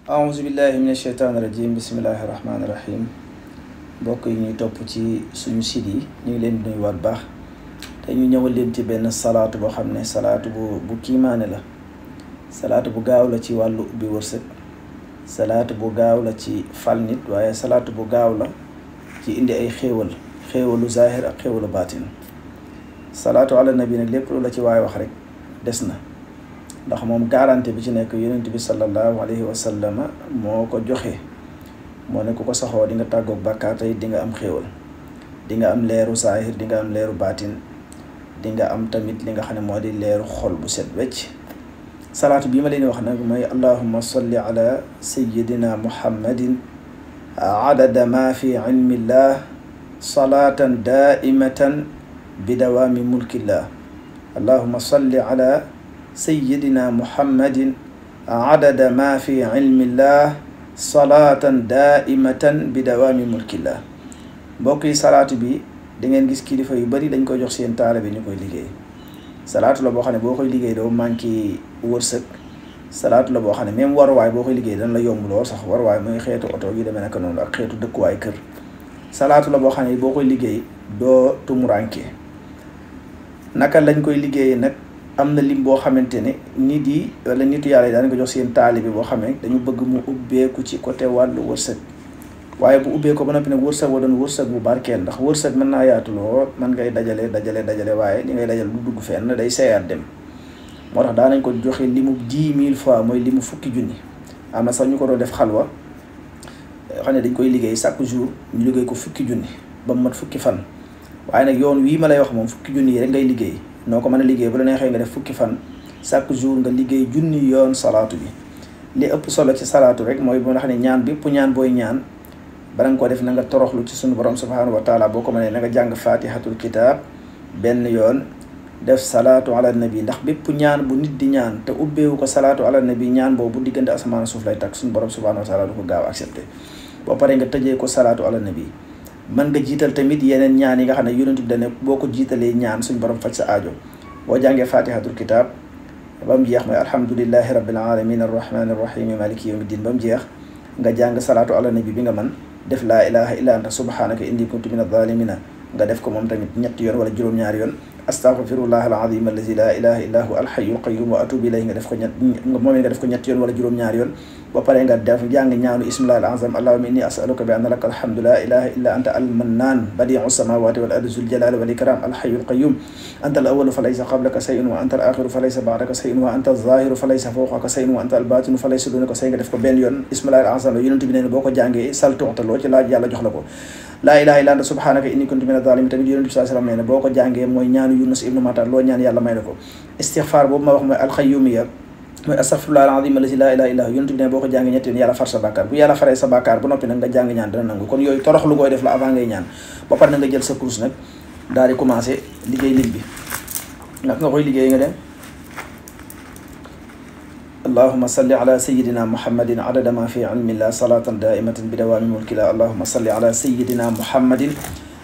aouzu billahi min asheytaani rajim bismillahi rahmaani rahim mbokk yi ñuy topp ci suñu site yi ñu ngi leen di nuyuwaat baax te ñu ñëwal leen ci benn salaatu boo xam ne salaatu bu kiimaane la salaatu bu gaaw la ci wàllu ubbi wërsëg salaatu bu gaaw la ci fal nit waaye salaatu bu gaaw la ci indi ay xéewalu zahir ak xéewalu baatin salaatu ala nabi nag lépp lu la ci waay wax rek des na ndax moom garantie bi ci nekk yonent bi sallallahu alayhi wa sallam moo ko joxe moo ne ku ko saxoo di nga tàggoog bàkkaar tey di nga am xéewal di nga am leeru zahir di nga am leeru baatin di nga am tamit li nga xam ne moo di leeru xol bu set wecc salaatu bii ma leen wax nag mooy allahumma salli ala sayyidina muhammadin adada ma fi ilmillah salaatan daaimatan bi dawaami mulkillah allahumma salli ala sayyidina muhammadin adada ma fi ilmillah salaatan daaimatan bi dawaami mulkillah mbokk yi salaatu bi da ngeen gis kilifa yu bari dañ koy jox seen taalibe bi ñu koy liggéey salaatu la boo xam ne boo koy liggéey doo manqué wërsëg salaatu la boo xam ne même waruwaay boo koy liggéey dana la yomb lool sax waruwaay mooy xeetu oto yu demee naka noonu ak xeetu dëkkuwaay kër salaatu la boo xam ne boo koy liggéey doo tumuranke naka lañ koy liggéeyee nag am na lim boo xamante ne nit yi wala nitu yàlla yi daan ko jox seen taalibe boo xam ne dañu bëgg mu ubbeeku ci côté wàllu wërsëg waaye bu ubbee ko ba noppi nag wërsëg wa doon wërsëg bu barkeel ndax wërsëg mën naa yaatu lool mën ngay dajale waaye li ngay dajal du dugg fenn day seeyaat dem moo tax daanañ ko joxe limu 10 000 fois mooy limu fukki junni am na sax ñu ko doon def xalwa xam ne dañ koy liggéey chaque jour ñu liggéey ko fukki junni ba mu mat fukki fan waaye nag yoon wii ma lay wax moom fukki junni yi rek ngay liggéey noo ko mën a liggéey bu la neexee nga def fukki fan chaque jour nga liggéey junni yoon salaatu bi li ëpp solo ci salaatu rek mooy boo xam ne ñaan bépp ñaan booy ñaan bala nga ko def na nga toroxlu ci suñu borom subhanahu wa taala boo ko mënee na nga jàng fatihatul kitab benn yoon def salaatu ala nabi ndax bépp ñaan bu nit di ñaan te ubbeewu ko salaatu ala nabi ñaan boobu diggante asamaan suuf lay takk suñu borom subhanahu wa taala du ko gaaw accepté boo paree nga tëjee ko salaatu ala nabi mën nga jiital tamit yeneen ñaan yi nga xam ne yonent bi dane boo ko jiitalee ñaan suñ borom faj sa aajo boo jàngee fatihatul kitab ba mu jeex mooy alhamdulillahi rabbil alamin arrahmani arrahim maliki yawmi din ba mu jeex nga jàng salaatu ala nabi bi nga mën def laa ilaha illa anta subhanaka inni kuntu min adh-dhalimina nga def ko moom tamit ñetti yoon wala juróom-ñaari yoon astaghfirullah al-azim allazi la ilaha illa hu al-hayyul qayyum wa atubu ilayhi nga def ko ñetti yoon wala juróom-ñaari yoon ba pare nga def jàng ñaanu ismillah al-azam allahumma inni as'aluka bi anna laka alhamdu la ilaha illa anta al-mannan badi'u samawati wal ardi zul jalali wal ikram al-hayyul qayyum anta al-awwalu falaysa qablaka shay'un wa anta al-akhiru falaysa ba'daka shay'un wa anta az-zahiru falaysa fawqaka shay'un wa anta al-batinu falaysa dunaka shay'un nga def ko benn yoon ismillah al-azam yonent bi nee na boo ko jàngee sal toxtaloo ci laaj yàlla jox la ko laa ilaha illa anta subhanaka inni kuntu min adh-dhalimin tamit yonent bi sallallahu alayhi wasallam nee na boo ko jàngee mooy ñaanu Yunus ibnu Matta loo ñaan yàlla may na ko istighfar boobu ma wax mooy al-Qayyumiyya mooy astaghfirullah al-azim allazi la ilaha illa hu yonent bi ne boo ko jàngee ñetti yoon yàlla far sa bàkkaar bu yàlla faree sa bàkkaar ba noppi nag nga jàng ñaan dana nangu kon yooyu torox lu koy def la avant ngay ñaan ba pare na nga jël sa kurus nag daal di commencé liggéey lim bi nag nga koy liggéey nga dem allahuma salli ala sayidina muhammadin adada ma fi ilmillah salatan daimatan bi dawaami mulkillah allahuma salli ala sayidina muhammadin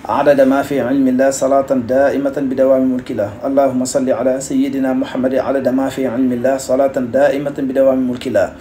adada ma fi ilmillah salatan daimatan bi dawaami mulkillah allahuma salli ala sayidina muhammadin adada ma fi ilmillah salatan daimatan bi dawaami mulkillah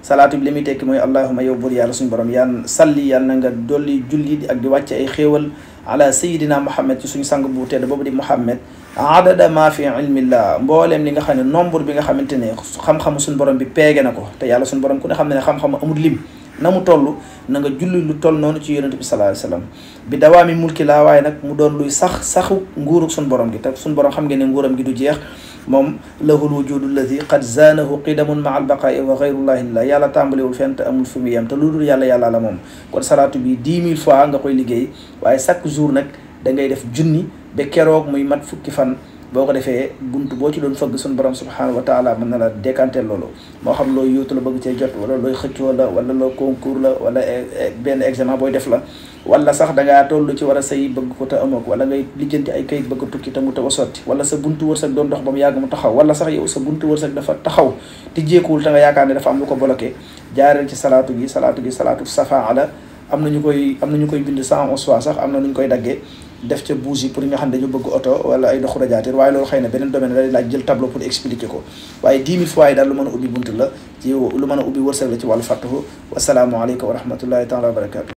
salaatu bi li muy tekki mooy allahuma yow buur yàlla suñu borom yaan salli yàlla na nga dolli julli ak di wàcce ay xéewal ala sayidina muhammad ci suñu sang bu tedd boobu di muhammad adada ma fi ilmillah mbooleem li nga xam ne nombre bi nga xamante ne xam-xamu suñu borom bi peege na ko te yàlla suñu borom ku ne xam ne xam-xam amul lim na mu toll na nga julli lu toll noonu ci yonent bi sallallahu alayhi wasallam bi dawaami mulki laa waaye nag mu doon luy saxu nguurug suñu borom gi te suñu borom xam ngeen ne nguuram gi du jeex moom lahul wujudu alladi qad zaanahu qidamun maa albaqaai wa gayrullahi lillah yàlla tàmbalewul fenn te amul fu mu yem te lu dul yàlla la moom kon salaatu bi 10 000 fois nga koy liggéey waaye chaque jour nag da ngay def junni ba keroog muy mat fukki fan boo ko defee buntu boo ci doon fëgg suñu borom subhanahu wa taala mën na la décanter loolu moo xam looy yóotu la bëgg cee jot wala looy xëccoo la wala loo concours la wala benn examen booy def la wala sax dangaa toll ci war a sëy bëgg ko te amoo ko wala ngay lijjanti ay kayit bëgg a tukki te mu taw a sotti wala sa buntu wërsëg doon dox ba mu yàgg mu taxaw wala sax yow sa buntu wërsëg dafa taxaw te jéekuwul te nga yaakaar ne dafa am lu ko bloqué jaareel ci salaatu gi salaatu safaa la am na ñu koy bind 111 fois sax am na nu ñu koy daggee def ca bougie pour nga xam ne dañu bëgg oto wala ay ndoxu radiateur waaye loolu xëy na beneen domaine la laaj jël tableau pour expliquer ko waaye 10 000 fois yi daal lu mën a ubbi bunt la ci lu mën a ubbi wërsëg la ci wàllu fàttuhu wasalaamualeykum wa rahmatullahi taala wa barakatu